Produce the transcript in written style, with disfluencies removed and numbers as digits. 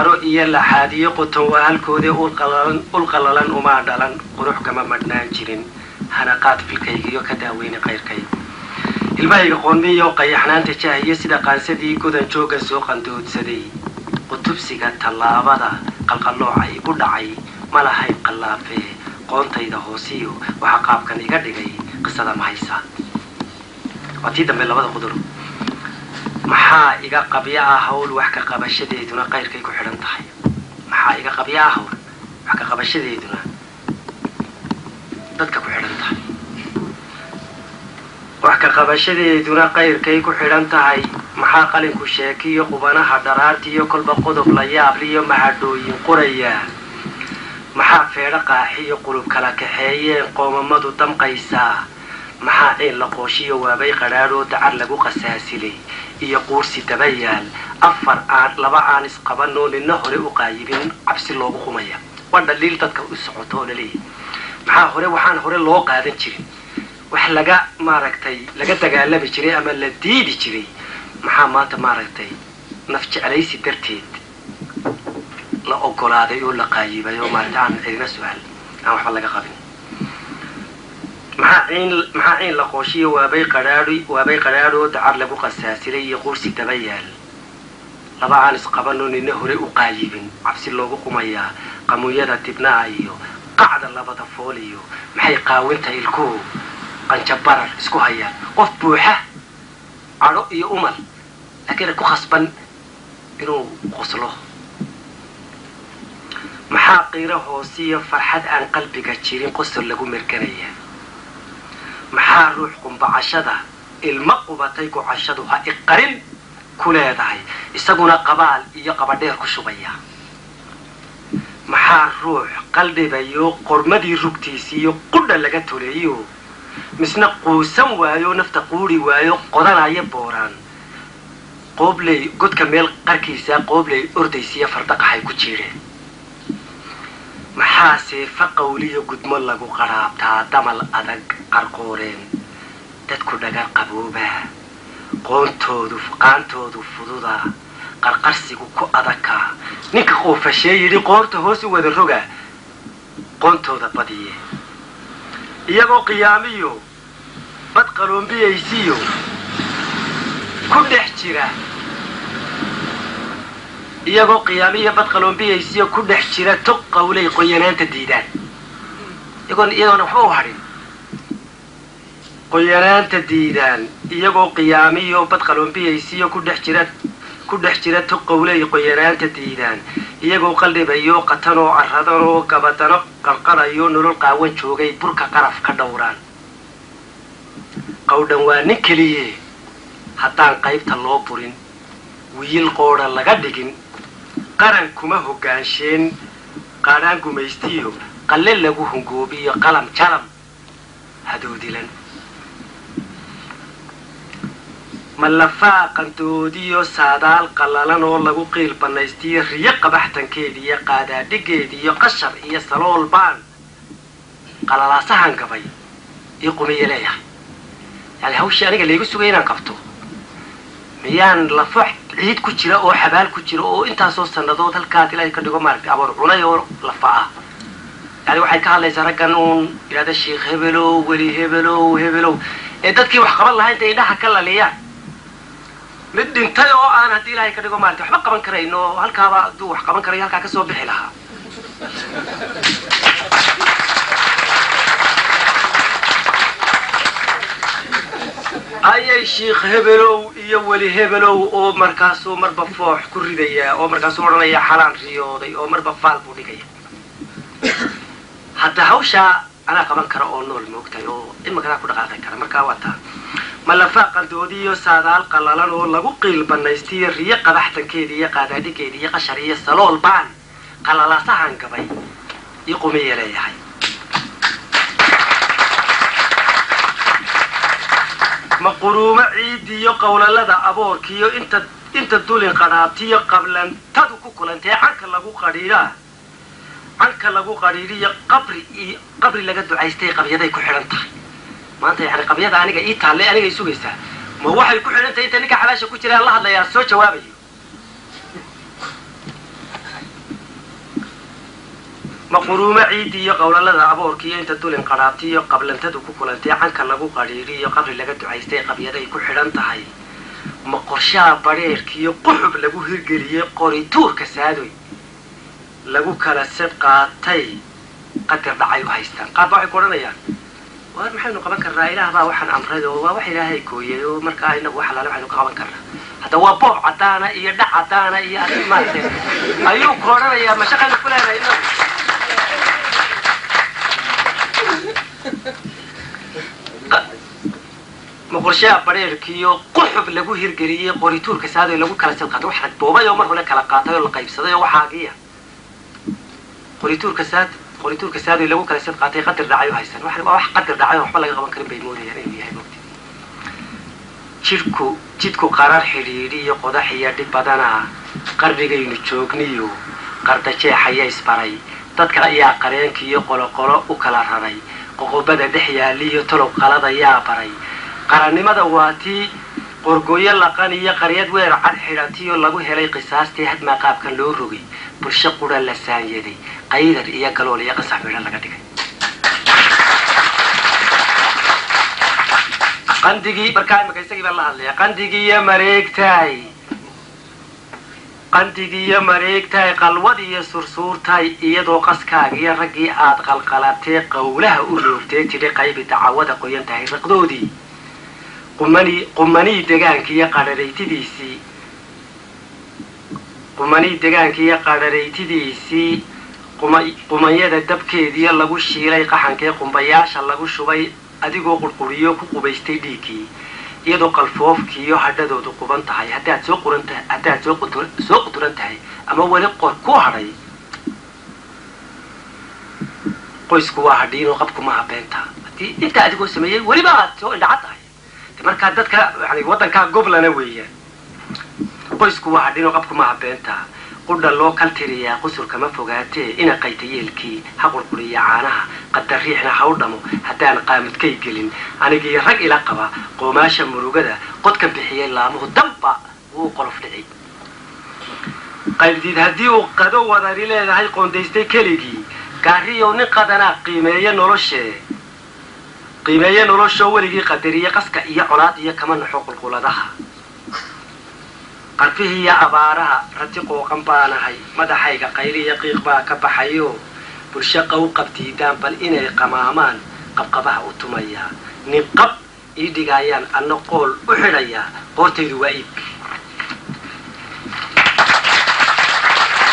Qaro iyo laxaadiyo qoton waa halkoodii, ul qallalan umaa dhalan, qurux kama madhnaan jirin, hanaqaad filkaygiyo ka daaweyne qayrkay. Ilmahayga qoonmiyo qayaxnaanta jahiyo, sida qaansadii godan joogan soo qandoodsaday. Qutubsiga tallaabada qalqallooca igu dhacay ma lahayn qallaafee, qoontayda hoosiyo waxaa qaabkan iga dhigay qisada ma haysa. Waa tii dambe labada qudur. Maxaa iga qabya ah hawl, wax ka qabashadeeduna qayrkay ku xidhan tahay? Maxaa iga qabya ah hawl, wax ka qabashadeeduna dadka ku xidhan tahay? Wax ka qabashadeeduna qayrkay ku xidhan tahay. Maxaa qalinku sheekiyo qubanaha dharaartiyo, kolba qodob la yaabliyo mahadhooyin qorayaa? Maxaa feedho qaaxiyo qulub kala kaxeeyeen qoomamadu damqaysaa? Maxaa ciin la qooshiyo waabay qadhaadhoo dacar lagu qasaasilay iyo quursi dabayaal, afar aan laba aan isqabanoo nina hore u qaayibin cabsi loogu qumaya? Waa dhaliil dadka u socoto oo laleeyahy maxaa hore waxaan hore loo qaadan jirin, wax laga maaragtay laga dagaalami jiray ama la diidi jiray, maxaa maanta maaragtay naf jeclaysi darteed la ogolaaday oo la qaayibay oo maaragtay aan cidina su-aal aan waxba laga qabin? Maxaa ciin la qooshiyo waabay qadhaadhoo dacar lagu qasaasilay iyo quursi daba yaal, laba aan isqabanoo nina hore u qaayibin cabsi loogu qumayaa? Qamuunyada dibnaha iyo qacda labada fool iyo maxay qaawinta ilkuhu qanjabarar isku hayaan? Qof buuxa cadho iyo umal, laakiin ku khasban inuu qoslo. Maxaa qiiro hoosiyo farxad aan qalbiga jirin qosol lagu merganaya? Maxaa ruux qumbacashada ilma qubatay gocashadu ha iqarin ku leedahay, isaguna qabaal iyo qabadheer ku shubaya? Maxaa ruux qaldhibayo qormadii rugtiisiiyo qudha laga toleeyo, misna quusan waayo, nafta quuri waayo, qodanaya booraan qoobley godka meel qarkiisa qoobley ordaysiiyo fardaqaxay ku jiidheen? Maxaa seefa qawliyo gudmo lagu qaraabtaa damal adag qarqooreen dadku dhagar qaboobaa, qoontoodu qaantoodu fududa, qarqarsigu ku adagkaa, ninka qoofashee yidhi qoorta hoos u wada roga, qoontooda badiye, iyagoo qiyaamiyo bad qaloombiyaysiyo ku dhex jira, iyagoo qiyaamiyo bad qaloombiyaysiyo ku dhex jira tog qawlay qoyanaanta diidaan, iyagoona waxba u hadhin qoyanaanta diidaan, iyagoo qiyaamiyo bad qaloombiyaysiyo ku dhex jira tog qawlay qoyanaanta diidaan, iyagoo qaldhibayo qatanoo carradanoo gabadano qarqarayo nolol qaawan joogay burka qaraf ka dhowraan? Qawdhan waa nin keliye haddaan qaybta loo burin, wiil qoodha laga dhigin, qaran kuma hoggaansheen qaadhaan gumaystiyo qalle lagu hungoobiyo qalam jalam hadoodilan. Malafaa qandoodiyo saadaal qallalan oo lagu qiil bannaystiyo riyo qabaxtankeed iyo qaadaadhigeed iyo qashar iyo salool baan qalalaasahan gabay io qumiye leeyahay. Yani hawshii aniga laygu sugay inaan qabto, miyaan lafo ciid ku jira oo xabaal ku jira oo intaasoo sannadood halkaas Ilaahay ka dhigo maaragtay aboor cunay oo lafa ah? Yani waxay ka hadlaysaa raggan uun yidhahda sheikh hebelow, weli hebelow, hebelow, ee dadkii wax qaban lahaa intay indhaha ka laliyaan, mid dhintay oo aan haddii Ilaahay ka dhigo maaragtay waxba qaban karayno, halkaaba hadduu wax qaban karayo halkaa kasoo bixi lahaa. Ayay sheikh hebelow iyo weli hebelow oo markaasuu marba foox ku ridayaa oo markaasuu odhanaya xalaan riyooday oo marba faal buu dhigaya. Hadda hawshaa anaa qaban kara oo nool, moogtahay, oo iminkanaa ku dhaqaaqi kara. Markaa waa taa malafaa qandoodiyo saadaal qallalan oo lagu qiil banaystiyo riyo qabaxtankeeda iyo qaadaadhigeeda iyo qashar iyo salool baan qalalaasahan gabay iyo qumiye leeyahay. Ma quruumo ciidiyo qowlalada aboorkiiyo inta dulin qadhaabtiyo qablantadu ku kulantee canka lagu qadhiidhaa, canka lagu qadhiidhiyo qabri iyo qabri laga ducaystay qabyaday ku xidhan tahay maanta? Yani qabyada aniga ii taalle aniga i sugaysaa, ma waxay ku xidhan tahay inta ninka xabaasha ku jira aan la hadlayaa soo jawaabayo? Maquruumo ciidii iyo qowlalada aboorkiiyo inta dulin qadhaabti iyo qablantadu ku kulantay, canka lagu qadhiidhi iyo qabri laga ducaystay, qabyaday ku xidhan tahay. Ma qorshaha badheerkiiyo quxub lagu hirgeliyey, qori tuurka saadoy lagu kala sed qaatay, qadar dhacay u haystaan? Qaar baa waxay ku odhanayaan, waar maxaynu qaban karnaa? Ilaah baa waxaan amray oo waa wax Ilaahay gooyay, oo markaa inagu wax alaale waxaynu ka qaban karnaa. Hadda waa boob caddaana iyo dhac caddaana iyo arrin maaragtay ayuu ku odhanayaa. Ma shaqaynu ku leenahay inagu? Maqorshaha bareerkiiyo quxub lagu hirgeliyey, qorituurka saadoy lagu kala sad qaatay, wax rag boobay oo mar hore kala qaatay oo la qaybsaday oo waxaagiya qorituurka saad qorituurka saadoy lagu kala sad qaatay, qadar dhacay u haystaan. Wax waa wax qadar dhacay oo waxba laga qaban karin bay moodayaan inuu yahay mogti. Jidhku jidku qarar xidhiidhi iyo qodax iyo dhib badanaa. Qarnigaynu joogniyo qardajeexaya isbaray, dadka ayaa qareenkiiyo qoloqolo u kala raray, qoqobada dhex yaaliyo tolow qaladayaa baray. Qarannimada waa tii qorgooyo laqan iyo qaryad weer cad xidhatiyo lagu helay qisaastii. Hadmaa qaabkan loo rogay, bulsho qura la saanyaday, qaydar iyo galool iyo qasax midho laga dhigay. Qandigii markaa imaka isagii baan la hadlaya. Qandigiiyo mareegtaay, qandigiiyo mareegtaay, qalwad iyo sursuurtaay, iyadoo qaskaaga iyo raggii aad qalqalatee qowlaha u roogtee tidhi qaybi dacawada qoyan tahay raqdoodii, qumani qumanii degaankiiyo qadharaytidiisii, qumanii degaankiiyo qadharaytidiisii, qumanyada dabkeediiyo lagu shiilay qaxankee qumbayaasha lagu shubay, adigoo qurquriyo ku qubaystay dhiiggii, iyadoo qalfoofkiiyo hadhadoodu quban tahay, haddaad soo quran tahay, haddaad soo qudur soo quduran tahay ama weli qor ku hadhay, qoysku waa hadhiinoo qabku maaha beenta. Haddii intaa adigoo sameeyey weliba aad soo indhaca tahay de, markaa dadka yani waddankaa goblana weeyaan. Qoysku waa hadhiinoo qabku maaha beenta. Qudha loo kaltiriyaa qusurka ma fogaatee, ina qayta yeelkii ha qurquriya caanaha, qadariixna ha u dhamo. Haddaan qaamudkay gelin anigii rag ila qaba qoomaasha murugada, qodkan bixiyay laamuhu damba wuu qolof dhici. Qaybdiid haddii uu qado wadani leedahay qoondaystay keligii, gaariyow nin qadanaa qiimeeye noloshee, qiimeeye noloshoo weligii qadariye qaska iyo colaad iyo kama naxo qulquladaha, qarfihiiyo abaaraha. Rati qooqan baanahay, madaxayga qayliya qiiq baa ka baxayo, bulsho qaw qabdiidaan bal inay qamaamaan qabqabaha u tumayaa, nin qab ii dhigaayaan anna qool u xidhayaa, qoortaydu waa iib.